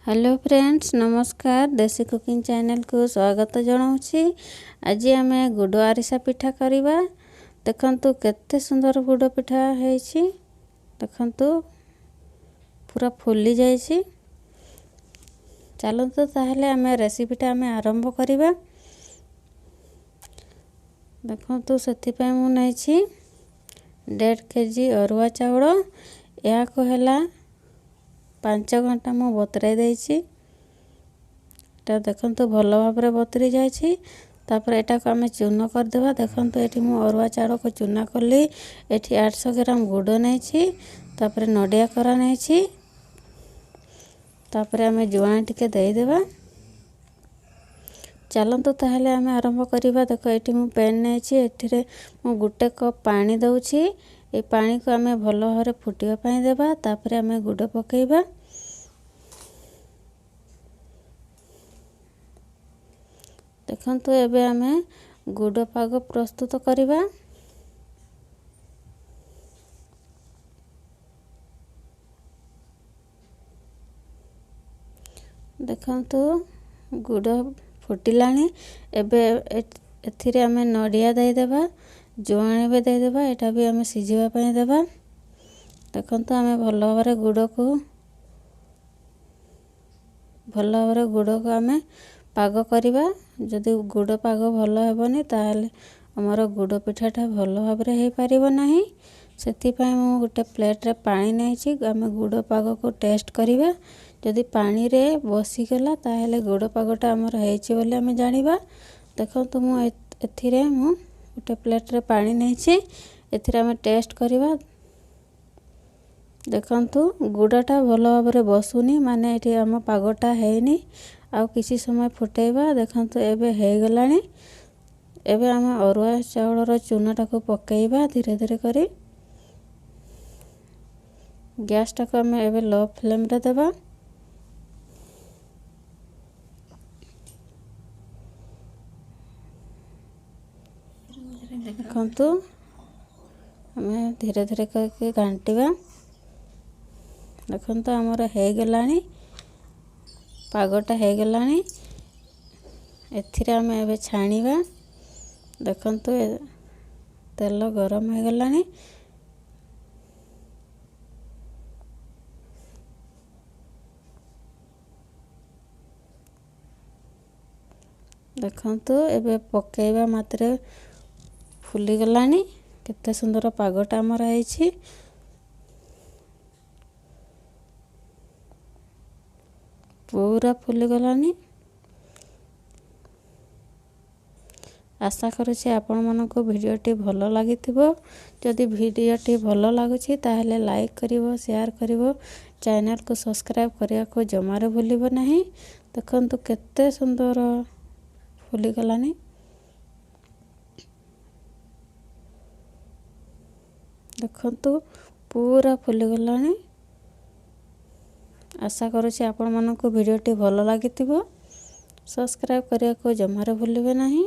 Hello friends, ନମସ୍କାର। ଦେଶୀ cooking ଚ୍ୟାନେଲକୁ ସ୍ୱାଗତ ଜଣାଉଛି। ଆଜି ଆମେ ଗୁଡ଼ ଆରିସା ପିଠା କରିବା। ଦେଖନ୍ତୁ କେତେ ସୁନ୍ଦର ଗୁଡ଼ ପିଠା ହେଇଛି। ଦେଖନ୍ତୁ ପୁରା ଫୁଲି ଯାଇଛି। ଚାଲନ୍ତୁ ତାହେଲେ ଆମେ ରେସିପିଟା ଆମେ ଆରମ୍ଭ କରିବା। ଦେଖନ୍ତୁ ସେଥିପାଇଁ ମୁଁ ନେଇଛି 1.5 କେଜି ଅରୁଆ ଚାଉଳ। ଏହାକୁ ହେଲା 5 ଘଣ୍ଟା ମୁଁ ବତୁରାଇ ଦେଇଛି। ଏଟା ଦେଖନ୍ତୁ ଭଲ ଭାବରେ ବତୁରି ଯାଇଛି। ତାପରେ ଏଟାକୁ ଆମେ ଚୂର୍ଣ୍ଣ କରିଦେବା। ଦେଖନ୍ତୁ ଏଠି ମୁଁ ଅରୁଆ ଚାଉଳକୁ ଚୂନା କଲି। ଏଠି 800 ଗ୍ରାମ ଗୁଡ଼ ନେଇଛି। ତାପରେ ନଡ଼ିଆ କୋରା ନେଇଛି। ତାପରେ ଆମେ ଜୁଆଣି ଟିକେ ଦେଇଦେବା। ଚାଲନ୍ତୁ ତାହେଲେ ଆମେ ଆରମ୍ଭ କରିବା। ଦେଖ ଏଠି ମୁଁ ପ୍ୟାନ୍ ନେଇଛି। ଏଥିରେ ମୁଁ 1 କପ୍ ପାଣି ଦେଉଛି। ଏ ପାଣିକୁ ଆମେ ଭଲ ଭାବରେ ଫୁଟିବା ପାଇଁ ଦେବା। ତାପରେ ଆମେ ଗୁଡ଼ ପକାଇବା। ଦେଖନ୍ତୁ ଏବେ ଆମେ ଗୁଡ଼ ପାଗ ପ୍ରସ୍ତୁତ କରିବା। ଦେଖନ୍ତୁ ଗୁଡ଼ ଫୁଟିଲାଣି। ଏବେ ଏଥିରେ ଆମେ ନଡ଼ିଆ ଦେଇଦେବା, ଜୁଆଣି ବି ଦେଇଦେବା। ଏଇଟା ବି ଆମେ ସିଝିବା ପାଇଁ ଦେବା। ଦେଖନ୍ତୁ ଆମେ ଭଲ ଭାବରେ ଗୁଡ଼କୁ ଆମେ ପାଗ କରିବା। ଯଦି ଗୁଡ଼ ପାଗ ଭଲ ହେବନି ତାହେଲେ ଆମର ଗୁଡ଼ ପିଠାଟା ଭଲ ଭାବରେ ହେଇପାରିବ ନାହିଁ। ସେଥିପାଇଁ ମୁଁ ଗୋଟେ ପ୍ଲେଟ୍ରେ ପାଣି ନେଇଛି। ଆମେ ଗୁଡ଼ ପାଗକୁ ଟେଷ୍ଟ କରିବା। ଯଦି ପାଣିରେ ବସିଗଲା ତାହେଲେ ଗୁଡ଼ ପାଗଟା ଆମର ହେଇଛି ବୋଲି ଆମେ ଜାଣିବା। ଦେଖନ୍ତୁ ମୁଁ ଏଥିରେ ମୁଁ ଗୋଟେ ପ୍ଲେଟ୍ରେ ପାଣି ନେଇଛି। ଏଥିରେ ଆମେ ଟେଷ୍ଟ କରିବା। ଦେଖନ୍ତୁ ଗୁଡ଼ଟା ଭଲ ଭାବରେ ବସୁନି, ମାନେ ଏଠି ଆମ ପାଗଟା ହେଇନି। ଆଉ କିଛି ସମୟ ଫୁଟେଇବା। ଦେଖନ୍ତୁ ଏବେ ହେଇଗଲାଣି। ଏବେ ଆମେ ଅରୁଆ ଚାଉଳର ଚୂନାଟାକୁ ପକାଇବା ଧୀରେ ଧୀରେ କରି। ଗ୍ୟାସଟାକୁ ଆମେ ଏବେ ଲୋ ଫ୍ଲେମ୍ରେ ଦେବା। ଦେଖନ୍ତୁ ଆମେ ଧୀରେ ଧୀରେ କରିକି ଘାଣ୍ଟିବା। ଦେଖନ୍ତୁ ଆମର ହେଇଗଲାଣି, ପାଗଟା ହେଇଗଲାଣି। ଏଥିରେ ଆମେ ଏବେ ଛାଣିବା। ଦେଖନ୍ତୁ ତେଲ ଗରମ ହେଇଗଲାଣି। ଦେଖନ୍ତୁ ଏବେ ପକାଇବା ମାତ୍ରେ ଫୁଲିଗଲାଣି। କେତେ ସୁନ୍ଦର ପାଗଟା ଆମର ହେଇଛି। ପୁରା ଫୁଲିଗଲାଣି। ଆଶା କରୁଛି ଆପଣମାନଙ୍କୁ ଭିଡ଼ିଓଟି ଭଲ ଲାଗିଥିବ। ଯଦି ଭିଡ଼ିଓଟି ଭଲ ଲାଗୁଛି ତାହେଲେ ଲାଇକ୍ କରିବ, ସେୟାର କରିବ, ଚ୍ୟାନେଲକୁ ସବସ୍କ୍ରାଇବ୍ କରିବାକୁ ଜମାରୁ ଭୁଲିବ ନାହିଁ। ଦେଖନ୍ତୁ କେତେ ସୁନ୍ଦର ଫୁଲିଗଲାଣି। ଦେଖନ୍ତୁ ପୁରା ଫୁଲିଗଲାଣି। ଆଶା କରୁଛି ଆପଣମାନଙ୍କୁ ଭିଡ଼ିଓଟି ଭଲ ଲାଗିଥିବ। ସବସ୍କ୍ରାଇବ୍ କରିବାକୁ ଜମାରୁ ଭୁଲିବେ ନାହିଁ।